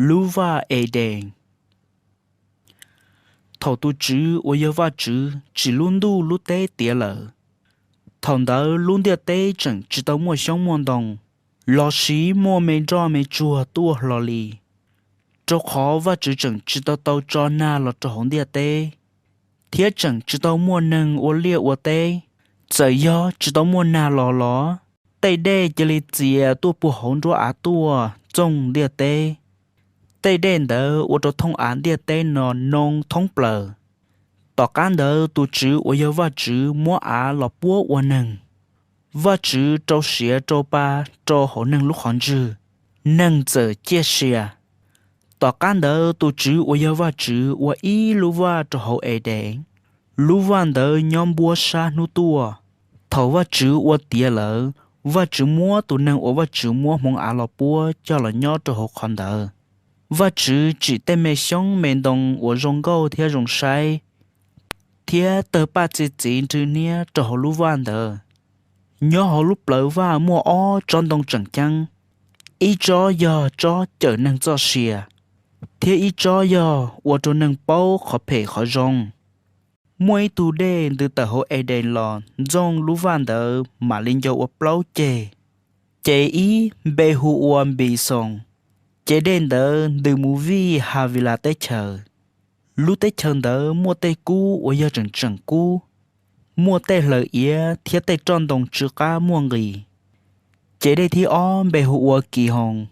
Lub vaj Edees. Thaum tus TSWV uas yog Vajtswv tsim lub ntuj lub teb tiav lawm, thaum ntawd lub ntiaj teb tseem tsis tau muaj xyoob muaj ntoo lossis muaj me nroj me tsuag tuaj hlo li, rau qhov Vajtswv tseem tsis tau tau tso nag los rau hauv ntiaj teb, thiab tseem tsis tau muaj neeg ua liaj ua teb. Txawm yog tsis tau muaj nag los los, tej dej cia li txias tuaj puag hauv nruab av tuaj txooj ntiaj teb. Tej dej ntawd ua rau thooj av ntiaj teb no noo thoob plaws. Tom qab ntawd tus TSWV uas yog Vajtswv muab av los puab ua neeg. Vajtswv rau siav rau pa rau hauv neeg lub qhov ntswg, neeg txawm ciaj sia. Tom qab ntawd tus TSWV uas yog Vajtswv ua ib lub vaj rau hauv Edees, lub vaj ntawd nyob npuab sab hnub tuaj. Thaum Vajtswv ua tiav lawm, Vajtswv muab tus neeg uas Vajtswv muab hmoov av los puab coj los nyob rau hauv qhov ntawd. Vajtswv tsim tej me xyoob me ntoo uas zoo nkauj thiab zoo saib, thiab tawg paj txi txiv nrwg hniab rau hauv lub vaj ntawd. Nyob hauv lub plawv vaj muaj ob tsob ntoo tseem ceeb, ib tsob yog tsob cawm neeg txoj sia, thiab ib tsob yog ua rau neeg paub qhov phem qhov zoo. Muaj ib tug dej ntws tawm hauv Edees los ntxooj lub vaj ntawd mam li ncau ua plaub ceg. Ces ib npe hu ua Npixoos, ces dej ntawd ntws mus vij Havilas teb chaws. Lub teb chaws ntawd muaj tej kub uas yog tseem tseem kub, muaj tej hlaws iav thiab tej roj ntoo tsw qab muaj nqis. Ces dej thib ob npe hu ua Kihoos,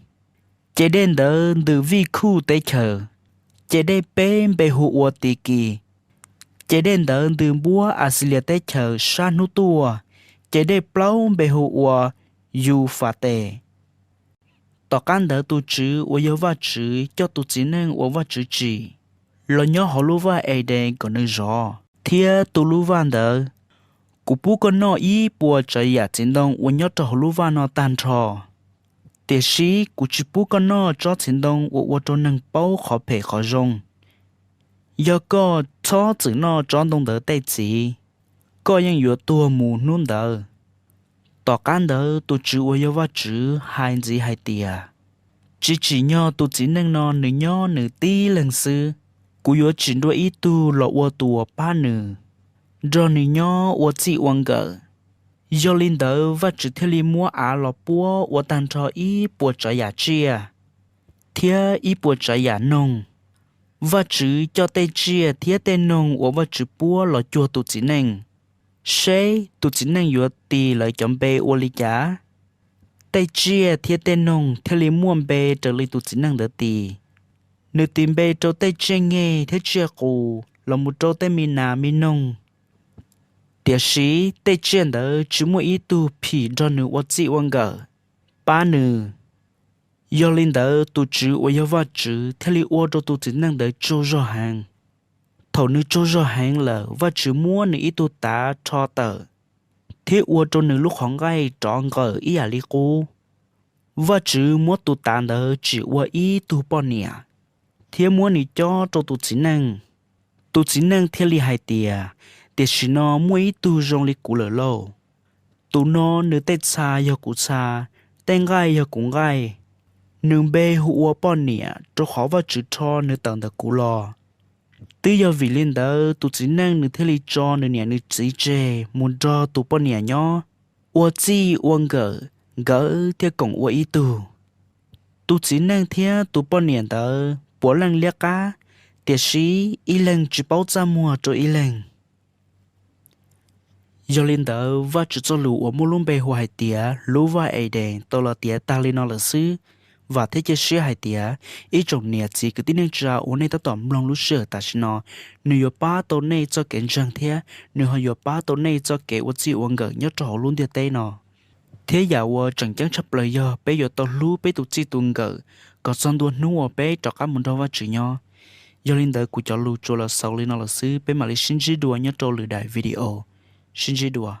ces dej ntawd ntws vij Khuj teb chaws. Ces dej peb npe hu ua Tikis, ces dej ntawd ntws npuab Axilias teb chaws sab hnub tuaj. Ces dej plaub npe hu ua Yufates. Tom qab ntawd tus TSWV uas yog Vajtswv coj tus txiv neej uas Vajtswv tsim los nyob hauv lub vaj Edees kom nws zov, thiab tu lub vaj ntawd. Kuv pub koj noj ib puas tsav yam txiv ntoo uas nyob rau hauv lub vaj no tag nrho, tiam sis kuv tsis pub koj noj tsob txiv ntoo uas ua rau neeg paub qhov phem qhov zoo. Yog koj txhob txwm noj tsob ntoo ntawd tej txiv, koj yeej yuav tuag mus hnub ntawd. Tom qab ntawd tus TSWV uas yog Vajtswv hais ntxiv hais tias, Tsis tsim nyog tus txiv neej no nws nyob nws tib leeg xwb. Kuv yuav tsim dua ib tug los ua tus uas pab nws, nrog nws nyob ua txij ua nkawm. Yog li ntawd Vajtswv thiaj li muab av los puab ua tag nrho ib puas tsav yam tsiaj thiab ib puas tsav yam noog. Vajtswv coj tej tsiaj thiab tej noog uas Vajtswv puab los cuag tus txiv neej, seb tus txiv neej yuav tis lawv cov npe ua li cas. Tej tsiaj thiab tej noog thiaj li muaj npe raws li tus txiv neej ntawd tis. Nws tis npe rau tej tsiaj nyeg thiab tsiaj qus los mus rau tej me nas me noog, tiam sis tej tsiaj ntawd tsis muaj ib tug phim nrog nws ua txij ua nkawm, pab nws. Yog li ntawd tus TSWV uas yog Vajtswv thiaj li ua rau tus txiv neej ntawd tsaug zog heev. Thaum nws tsaug zog heev lawm, Vajtswv muab nws ib tug tav rho tawm, thiab ua rau nws lub qhov nqaij rov nqawm ib yam li qub. Vajtswv muab tus tav ntawd tsim ua ib tug poj niam, thiab muab nws cob rau tus txiv neej. Tus txiv neej thiaj li hais tias, Tam sim no muaj ib tug zoo li kuv lawm lauj! Tus no nws tej txha yog kuv txha, tej nqaij yog kuv nqaij. Nws npe hu ua poj niam, rau qhov Vajtswv rho nws tawm ntawm kuv los. Twb yog vim li ntawd tus txiv neej nws thiaj li tso nws niam nws txiv tseg mus nrog tus poj niam nyob, ua txij ua nkawm, nkawd thiaj koom ua ib tug. Tus txiv neej thiab tus poj niam ntawd puav leej liab qab, tiam sis ib leeg tsis paub txaj muag rau ib leeg. Yog li ntawd, Vajtswv txoj lus uas muaj lub npe hu hais tias lub vaj Edees tau los tiav tag li no lawm xwb. Vam thiab cia siab hais tias ib tsoom niam txiv kwv tij neej tsa uas nej tab tom mloog lub sij hawm tam sim no, nws yuav pab tau nej txoj kev ntseeg thiab nws ho yuav pab tau nej txoj kev ua txij ua nkawm nyob rau hauv lub ntiaj teb no. Thiab yam uas tseem ceeb tshaj plaws yog peb yuav tau hlub peb tus txij tus nkawm kom txog ntua hnub uas peb rov qab mus nrog Vajtswv nyob. Yog li ntawd, kuv cov lus tsuas los xaus li no lawm xwb, peb mam li sib ntsib dua nyob rau lwm daim video. Sib ntsib dua.